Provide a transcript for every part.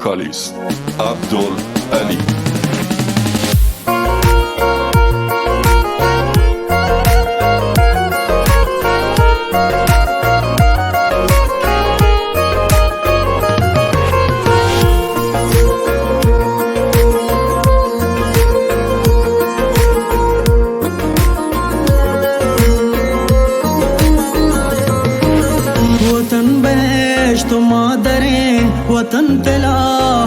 پلیس عبدالعلی۔ وطن بہشت و مادریں، وطن طلا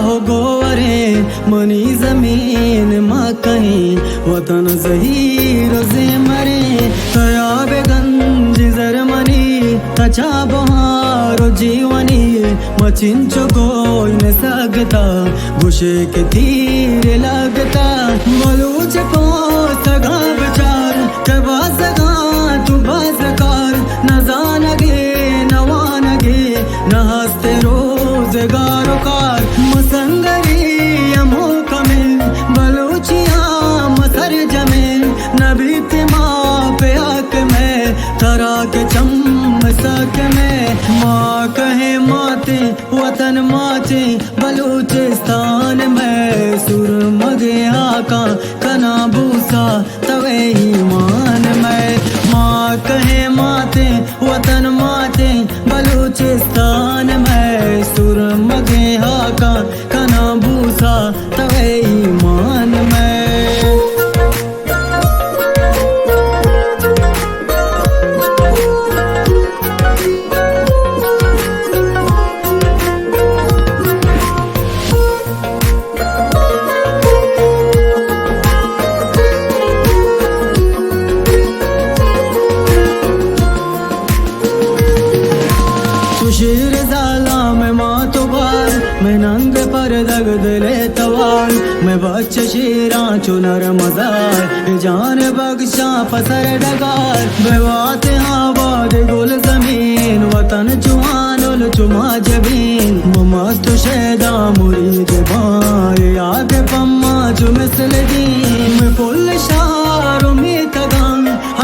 و گوہریں، منی زمین مکہیں، وطن زہیر و زیمریں، تیاب گنج زر منی، تچا بہار و جیونی، مچنچو کوئی نسگتا، گوشے کہ تیر لگتا، بلوچ پوستگاں بچار، کہ بازگاں تو بازکار، نزانگے نوانگے، نہ ہست روزگار و کار، مسنگری ہمو کمیں، بلوچیاں مسرجمیں، نبیت ما پہ حق میں، ترا کہ چم سک میں، ما کہیں ماتیں، وطن ماتیں، بلوچستان مئے سرمگیں ہاکاں کناں بوسا توئے ایمان مئے۔ ما کہیں ماتیں، وطن ماتیں، بلوچستان مئے سرمگیں ہاکاں کناں بوسا توئے ایمان مئے۔ تو شیر زالاں مئے مات و بار، مئے ننگ پردگ دل ءِ توار، مئے بچ شیراں چو نر مزار، اے جان بخشاں پہ سر ڈگار، بہ واتیں آباد گل زمین، وطن چو آنل چو ما جبین، مہ مست و شیدا مرید باں، اے یاد پما چو مثل دین، مئے پل شار و میتگاں،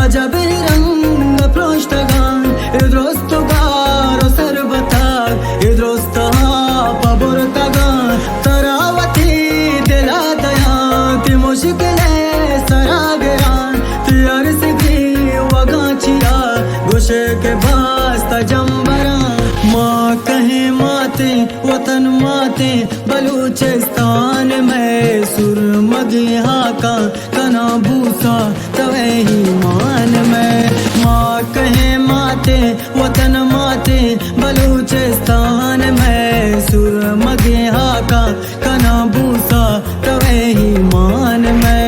عجب رنگ پروشتگاں، اے درست و گار و سربتاگ، اے درست آپ برتگاں، ترا وتی دلا دیاں، تی مشکل سرا گراں، تی عرض گریوگاں چیا، گوشے کہ باز تجمبراں۔ ما کہیں ماتیں، وطن ماتیں، بلوچستان مئے سرمگیں ہاکاں کناں بوسا توئے ایمان مئے۔ ما کہیں ماتیں، وطن ماتیں، بلوچستان مئے سرمگیں ہاکاں کناں بوسا توئے ایمان مئے۔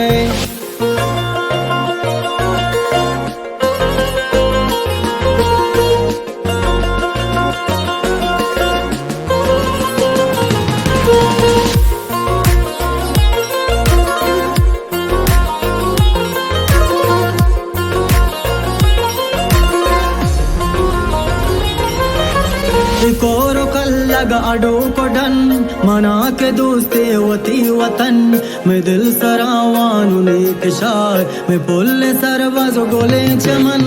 کور و کلگ اڈوک و ڈن، منا کہ دوستے وتی وطن، مئے دل سراوان و نیک شار، مئے پل سروز و گلیں چمن،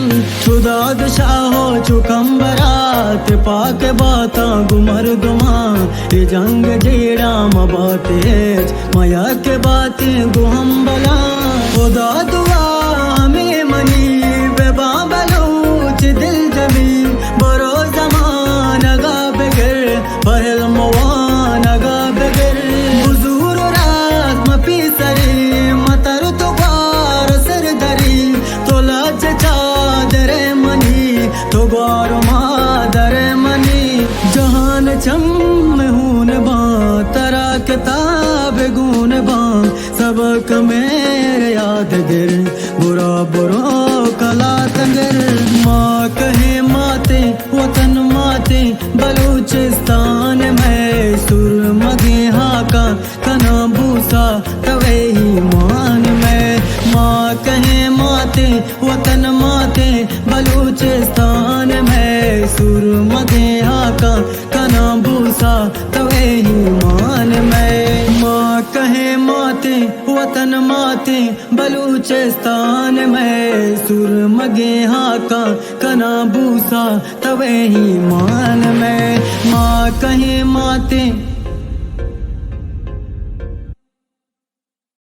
چو داد شاہ و چو کمبرات، پاک باتاں گوں مردماں، اے جنگ جیڑاں مہ بات ہچ، ما یک باتیں گوں ہمبلاں۔ خدا دعا ہمے منی، بہ باں بلوچ دل جمی، برو زمانگا بگر، پہ علم وانگا بگر، بزور و راست مہ پیسری، مہ تر تو گوار سردری، تو لاج چادر منی، تو گوار و مادر منی۔ جہان چم ہون باں، ترا کتاب گون باں، سبق مئے یاد گر، برا برو کلات گر۔ ما کہیں ماتیں، وطن ماتیں، بلوچستان مئے سرمگیں ہاکاں کناں بوسا توئے ایمان مئے۔ ما کہیں ماتیں، وطن ماتیں، بلوچستان مئے سرمگیں ہاکاں کناں بوسا توئے ایمان مئے۔ ما کہیں ماتیں، وطن ماتیں، بلوچستان مئے سرمگیں ہاکاں کناں بوسا توئے ایمان مئے۔ ما کہیں ماتیں،